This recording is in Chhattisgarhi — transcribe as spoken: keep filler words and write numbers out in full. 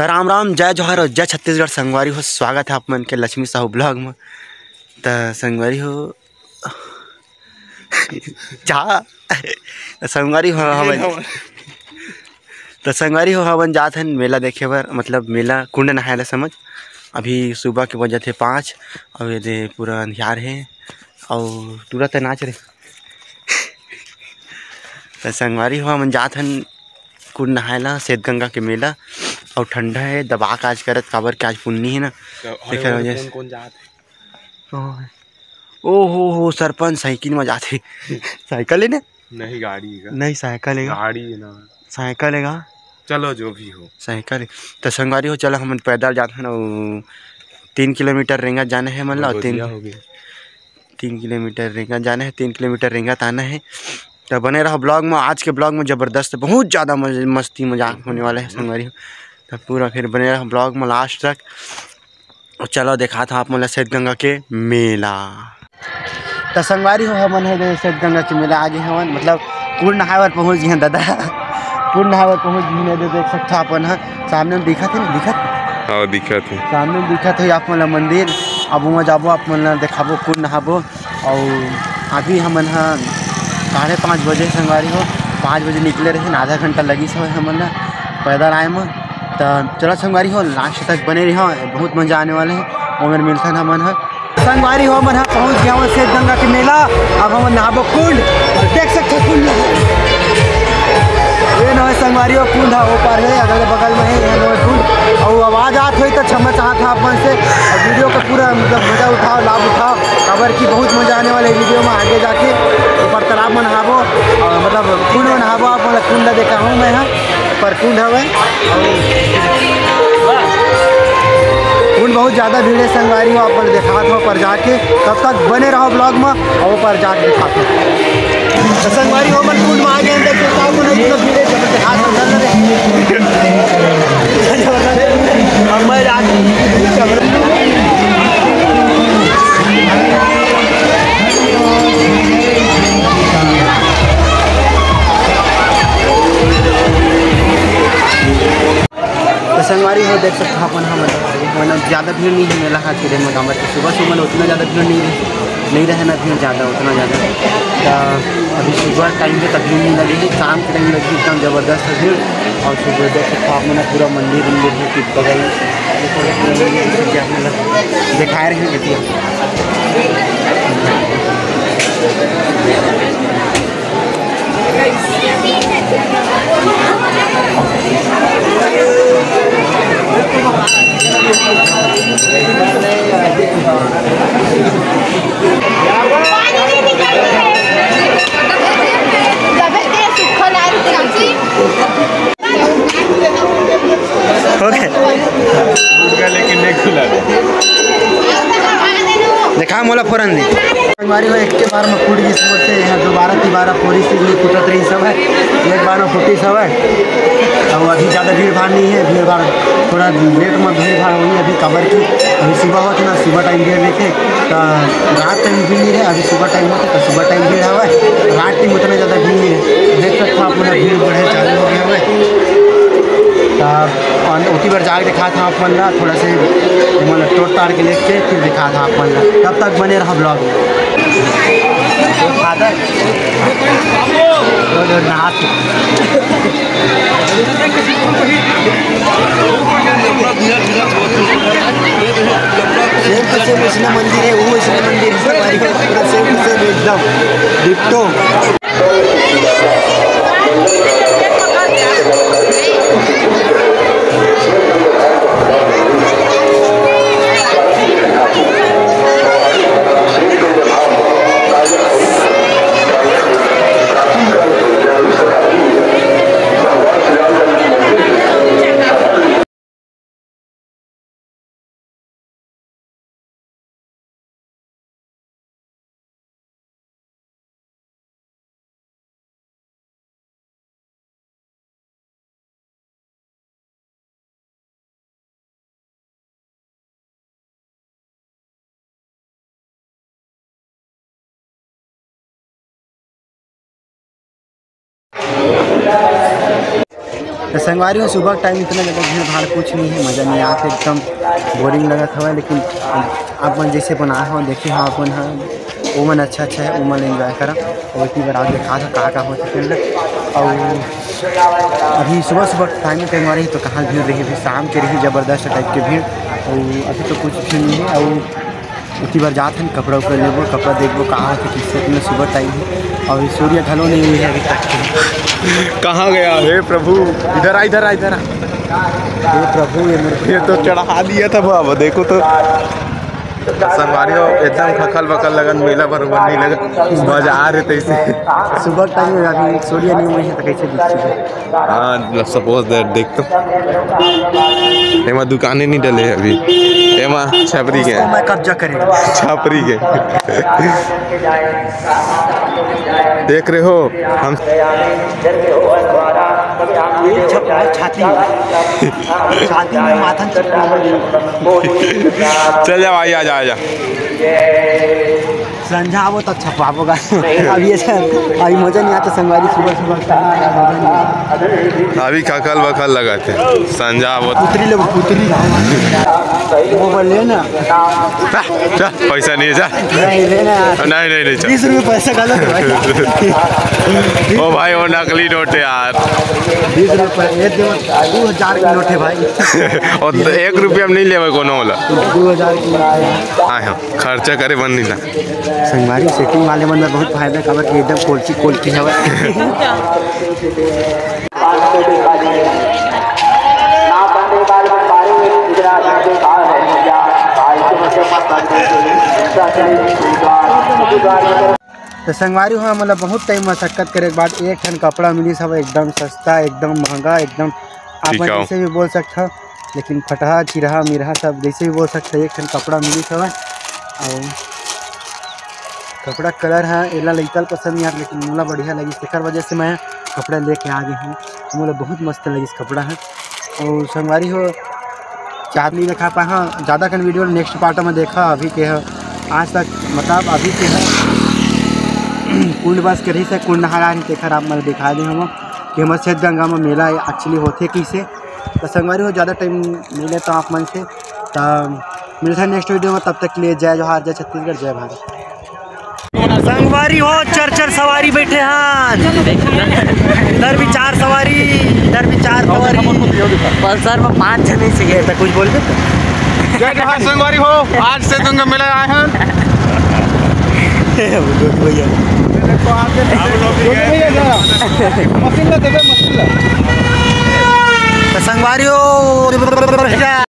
त राम राम, जय जोहार और जय छत्तीसगढ़ संगवारी हो। स्वागत है आप मन के लक्ष्मी साहू vlog में। त संगवारी हो, जा त संगवारी हो, हमन त संगवारी हो, हमन जात हन मेला देखे बर, मतलब मेला कुंड नहाए ला समझ। अभी सुबह के बजत हे पाँच, अउ ये दे पूरा अंधियार हे, अउ टूरा त नाच रे। त संगवारी हो, हमन जात हन कुंड नहाए ला, सेत गंगा के मेला, अउ ठंडा हे, दबा के आज करत, काबर के आज पुन्नी हे ना, तेकर वजह से। कौन कौन जात हे? ओ हो हो, सरपंच साइकिल में जात हे। साइकिल हे ना? नहीं, गाड़ी हे का? नहीं, साइकिल हे का? गाड़ी हे ना। साइकिल हे का? चलो, जो भी हो। साइकिल हे। त संगवारी हो, चलो हमन पैदल जात हन, अउ तीन किलोमीटर रेंगत जाना हे हमन ला, अउ तीन, तीन किलोमीटर रेंगत जाना हे, तीन किलोमीटर रेंगत आना हे। त बने रहो vlog में। आज के vlog में जबरदस्त, बहुत ज़्यादा मज-, मस्ती मजाक होने वाला है संगवारी हो। त पूरा फिर बने रहो vlog में last तक। अउ चलो, देखात हँव आप मन ला सेत गंगा के मेला। त संगवारी हो, हमन हे दे सेत गंगा के मेला आ गे हवन, मतलब कुंड नहाए बर पहुँच गे हन दादा। कुंड नहाए बर पहुँच गे हन, दे देख सकथव आप मन ह, सामने में दिखत हे ना, दिखत? हाँ, दिखत हे। सामने में दिखत हे आप मन ला मंदिर। अब उहाँ जाबो, आप मन ला देखाबो, कुंड नहाबो। अउ अभी हमन ह साढ़े पाँच बजे संगवारी हो, पाँच बजे निकले रहे, आधा घंटा लगिस हवय हमन ला पैदल आए म। त चलो संगवारी हो, last तक बने रहो, बहुत मजा आने वाला है। ओमेर मिलथन हमन ह। संगवारी हो, हमन ह पहुँच गे हवन सेत गंगा के मेला। अब हमन नहाबो कुंड, देख सकथव कुंड। ये नोहे संगवारी हो, कुंड ह ओ पार हे, अगल बगल में हे, ये नोहे कुंड। अउ आवाज आत होही त क्षमा चाहत हँव आप मन से। अउ video का पूरा मतलब मजा उठाओ, लाभ उठाओ, काबर कि बहुत मजा आने वाला है video में आगे जाके। ऊपर तालाब में नहाबो, अउ मतलब कुंड में नहाबो, आप मन ला कुंड ला देखाहूँ मैं ह। पर कुंड हवय। कुंड बहुत ज्यादा भीड़ है संगवारी हो, आप मन देखात हँव पर जाके। तब तक बने रहो vlog में, अउ पर जाके देखात हँव। त संगवारी हो, अपन कुंड में आ गे हन, देख सकथव आप मन, इतना भीड़ है, जबरदस्त हाथ में चल रहे। अब मैं जाके त संगवारी हो, देख सकथव अपन ह, मतलब, मतलब, ज़्यादा भीड़ नहीं है मेला हा के दिन में, काबर कि सुबह सुबह में उतना ज़्यादा भीड़ नहीं रहे, नहीं रहे ना भीड़ ज़्यादा, उतना ज़्यादा। त अभी सुबह time पे त भीड़ नहीं लगी है, शाम के time लगी एकदम ज़बरदस्त है भीड़। अउ सुबह देख सकथव आप मन ह, पूरा मंदिर उंदिर है कि बगल में, ये थोड़ा पूरा मंदिर जैसे कि आप मन ला देखाए रहे हैं, देखिए। OK। देखा मोला फोरन दे। संगवारी हो, एक के बार में फूट गिस मोर से, यहाँ दोबारा तिबारा फोरी से भी फूटत रही सब है, एक बार में फूटी सब है। अब अभी ज़्यादा भीड़ भाड़ नहीं है, भीड़ भाड़ थोड़ा late में भीड़ भाड़ होही अभी, काबर कि अभी सुबह होत ना, सुबह time भीड़ रहिथे, त रात time भीड़ नहीं रहे। अभी सुबह time होथे त सुबह time भीड़ हवय, रात time उतना ज़्यादा भीड़ नहीं रहे। देख सकथव आप मन, भीड़ बढ़े चालू हो गया हवय। त अन-, ओती बर जाके दिखात हँव आप मन ला, थोड़ा से मतलब तोड़ ताड़ के लेके फिर दिखात हँव आप मन ला। तब तक बने रहो vlog में। तो फादर, तो जो नहा के same to same वैसने मंदिर है, वो वैसने मंदिर है, हमारी पूरा same to same एकदम ditto। तो संगवारी हो, सुबह के टाइम इतना ज़्यादा भीड़ भाड़ कुछ नहीं है, मज़ा नहीं आते, एकदम बोरिंग लगत हवय। लेकिन आप मन जैसे बनाए हो, देखे हो अपन ह, वो मन अच्छा अच्छा है, वो मन एंजॉय करा। और इतनी बार आप देखा था का का होता फिर। और अभी सुबह सुबह टाइम में संगवारी तो कहाँ भीड़ रही, अभी शाम के रही ज़बरदस्त टाइप के भीड़। और अभी तो कुछ भीड़ नहीं है। और उतनी बार जात हन, कपड़ा उपड़ा लेबो, कपड़ा देखबो का होथे, किससे इतना सुबह टाइम है। और सूर्य घलो नहीं हुई है अभी तक। कहाँ गया हे प्रभु? इधर आ, इधर आ, इधर आ। हे प्रभु, ये मेरे ये तो चढ़ा दिया था बाबा, देखो तो। संगवारी हो, एकदम खखल बखल लगन, मेला बरोबर नहीं लगन, बाजार है तैसे। सुबह टाइम में अभी सूर्य नहीं हुई है तो कैसे दिखती है? हाँ, सपोज दैट, देख तो। एमा दुकाने नहीं डले हे अभी। एमा छपरी के। इसको मैं कब्जा करेंगे। छपरी के। देख रहे हो, हम ये छप-, छाती में। छाती में माथा छपरा। चल जा भाई, आ जा, आ जा। संझा आवो तब छपवाबो गा। अभी ऐसा, अभी मजा नहीं आता संगवारी, सुबह सुबह खाना आया, मजा नहीं आता। अभी खखल बखल लगा थे, संझा आवो। पुतरी ले, पुतरी। वो बोल ले ना। जा, जा, पैसा नहीं है, जा। नहीं, लेना यार। नहीं, नहीं, नहीं, चल। बीस रुपये पैसा गलत है भाई। ओ भाई, वो नकली नोट है यार। बीस रुपये, ये दो, दो हज़ार की नोट है भाई। और एक रुपया में नहीं लेवे कोनो वाला। दो हज़ार की नोट है। हाँ, हाँ। खर्चा करे बन नहीं ना। संगवारी, सेटिंग वाले मन बर बहुत फायदा, काबर कि एकदम कोलकी कोलकी हवय। तो संगवारी हो, मतलब बहुत टाइम मशक्कत करे के बाद एक ठन कपड़ा मिलिस हवय, एकदम सस्ता, एकदम महंगा, एकदम आप मन टिकाऊ। जैसे भी बोल सकत हव। लेकिन फटहा, चिरहा, मिरहा सब जैसे भी बोल सकते हैं, एक ठन कपड़ा मिलिस हवय। और कपड़ा कलर है, एला लइका ल पसंद नहीं आत, लेकिन मोला बढ़िया लगिस, तेकर वजह से मैं कपड़ा लेके आ गए हूँ। मोला बहुत मस्त लगिस कपड़ा है। और संगवारी हो, चार नहीं दिखा पाए, हाँ, ज़्यादा कन वीडियो नेक्स्ट पार्ट में देखा। अभी के है, आज तक मतलब अभी के है कुंड बस के रही से कुंड नहारा रही, तेकर आप मैं दिखा दे हम कि हमारे छठ गंगा में मेला एक्चुअली होते कैसे। तो संगवारी हो, ज़्यादा टाइम नहीं लेता आप मन से, तो मिलता है नेक्स्ट वीडियो में। तब तक के लिए जय जोहार, जय छत्तीसगढ़, जय भारत। संगवारी हो, चर चर सवारी बैठे हैं, इधर भी चार सवारी, इधर भी चार सवारी। पल्सर में पाँच जने से गए थे, कुछ बोल दे। जय जोहार संगवारी हो, आज से तुमका मिला आए हैं। भैया। मशीन ला देबे, मशीन ला। तो संगवारी हो,